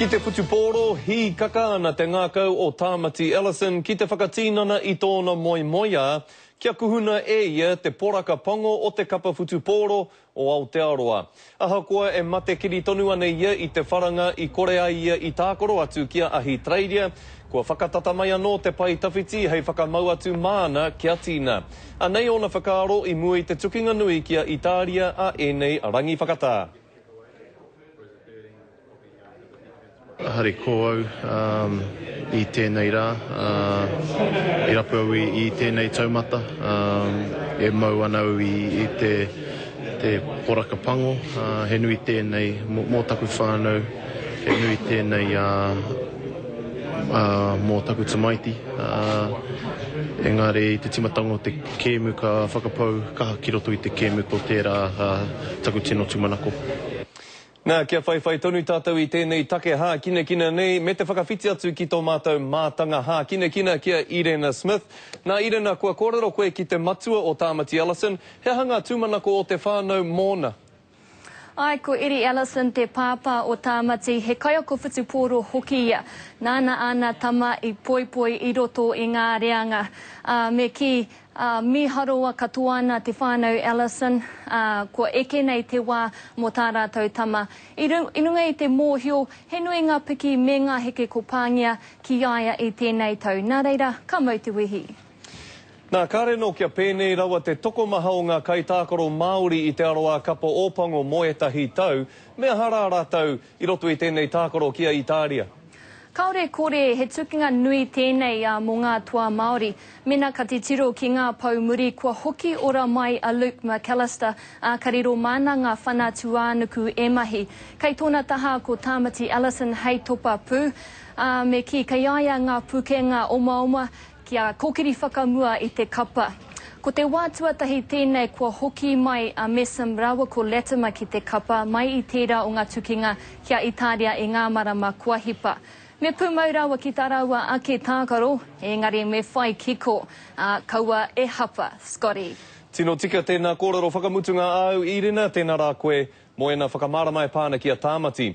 Ki te whutupōro, hīkaka ana te ngākau o Tāmati Ellison ki te whakatīnana i tōna moemoeā kia kuhuna e ia te poraka pango o te kapa whutupōro o Aotearoa. Ahakoa e mate kiri tonu ana ia i te wharanga i kore ai ia i tākaro atu ki a Ahitereiria, kua whakatata mai anō te pae tawhiti hei whakamau atu māna kia tīna. Anei ōna whakaaro i mua i te tukinga nui ki a Itāria a ēnei rangi whakatā. Hari ko au i tēnei rā, i rapu au i tēnei taumata, e mau ana au i te poraka pango, he nui tēnei mō taku whānau, he nui tēnei mō taku tamaiti, engari i te timatanga o te kēmu ka whakapau kaha ki roto i te kēmu ko tērā taku tino tūmanako. Nā, kia whaiwhai tonu tātou i tēnei take hākinakina nei, me te whakawhiti atu ki tō mātou mātanga hākinakina ki a Irena Smith. Nā, Irena, kua kōrero koe ki te matua o Tāmati Ellison, he aha ngā tūmanako o te whānau mōna? Āe, ko Eddie Ellison te pāpā o Tāmati, he kaiako whutupōro hoki ia. Nāna āna tama i poipoi i roto i ngā reanga. Ā, me kī, Ā, mīharoa katoa ana te whānau Ellison, ā, kua eke nei te wā mō tā rātou tama. I runga i te mōhio, he nui ngā piki me ngā heke ko pāngia ki a ia i tēnei tau. Nā reira, ka mau te wehi. Nā, kāre nō kia pēnei rawa te tokomaha o ngā kaitākaro Māori i te aroā kapa Ōpango mō ētahi tau, me aha rā rātou i roto i tēnei tākaro ki a Itāria? Kāore kore he tukinga nui tēnei mō ngā toa Māori. Mena ka titiro ki ngā pou muri kua hoki ora mai a Luke McAlister, ā, ka riro māna ngā whana tūānuku e mahi. Kei tōna taha ko Tāmati Ellison hei topa pū, ā, me kī kei a ia ngā pukenga omaoma kia kōkiri whakamua i te kapa. Ko te wā tuatahi tēnei kua hoki mai a Messam rāua ko Latimer ki te kapa mai i tērā o ngā tukinga ki a Itāria i ngā marama kua hipa. Me pūmau rawa ki tā rāua ake tākaro, engari me whai kiko, ā, kaua e hapa. Scotty. Tino tika tēnā kōrero whakamutunga āu, Irina, tēnā rā koe mō ēnā whakamārama e pā ana ki a Tāmati.